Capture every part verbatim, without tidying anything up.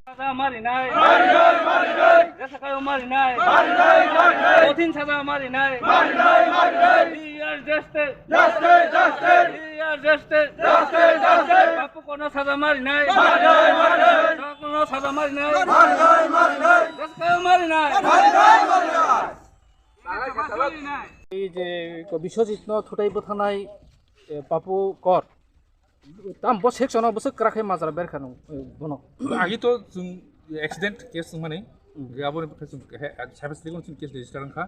Saja marinai. Marinai, marinai. Jesa kayo marinai. Marinai, marinai. Kothin saja marinai. Marinai, marinai. Clear justice. Justice, justice. Clear justice. Justice, justice. Papu kono saja marinai. Marinai, marinai. Papu kono saja marinai. Marinai, marinai. Jesa kayo marinai. Marinai, marinai. Ei je ko Biswajit no thutai bwthanai, eh, Papu Kor. Tam bo section o bwswk kwrak khe majra berkha nung, eh, bono. Agi to chwng accident case wngmani, hmm, abo ni bwkha chwng he, cyber city chwng case register wngkha.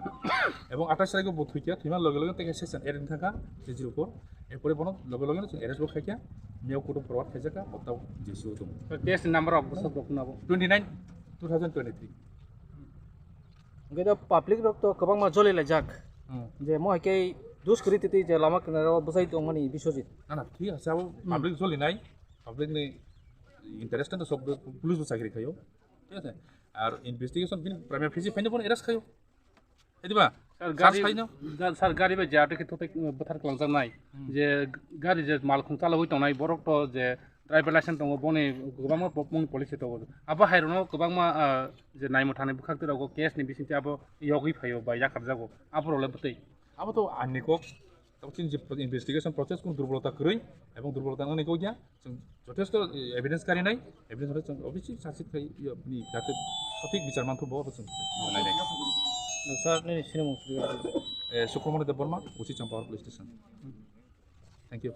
Ebong athais tarikh o bo thwikha, thwima loge loge tei section add wngkha, three zero four. Erpore bono loge loge chwng arrest bo khaikha, miyao court o forward khaijakha, bo tao J C o tongo. Case number of bwswk rok nabo? Twenty nine, two thousand twenty three. Hwnkhe do public rok to kwbangma joli laijak. Hmm. Je mo hai khe duskrititi je lama kinaro bwsai tongmani Biswajit. Na, na, thik ase, abo, hmm, public joli nai, public ni interest to sob police bo chakri khayo. Thik ase? Ar investigation bini primary phase phaino bono arrest khayo. Ediba? Sir, gari, sir, gari bai jate khe thotai, uh, bwthar kwlangjak nai. Hmm. Je gari je malkhung chalogwi tongnai borok to je driver license tongo, boni kwbangma bo-, boni policy tongo. Abo hai rokno kwbangma, ah, je naimwthani bwkhak twi rogo case ni bisingtwi abo yogwi phaio ba yakarjago. Abo rok le bwtwi. Abo to ani kok, tamo chini je investigation process kunu durbolota kwrwi ebong durbolota nangni kok ya, chwng jothesto, eh, evidence kari nai, evidence hore chwng obviously charge sheet khai, ya, ni jate sothik bichar manthu bo chwng nai nai. Sir, nini sinimung suri. Eh, Sukromoni Debbarma, O C Champahor Police Station. Thank you.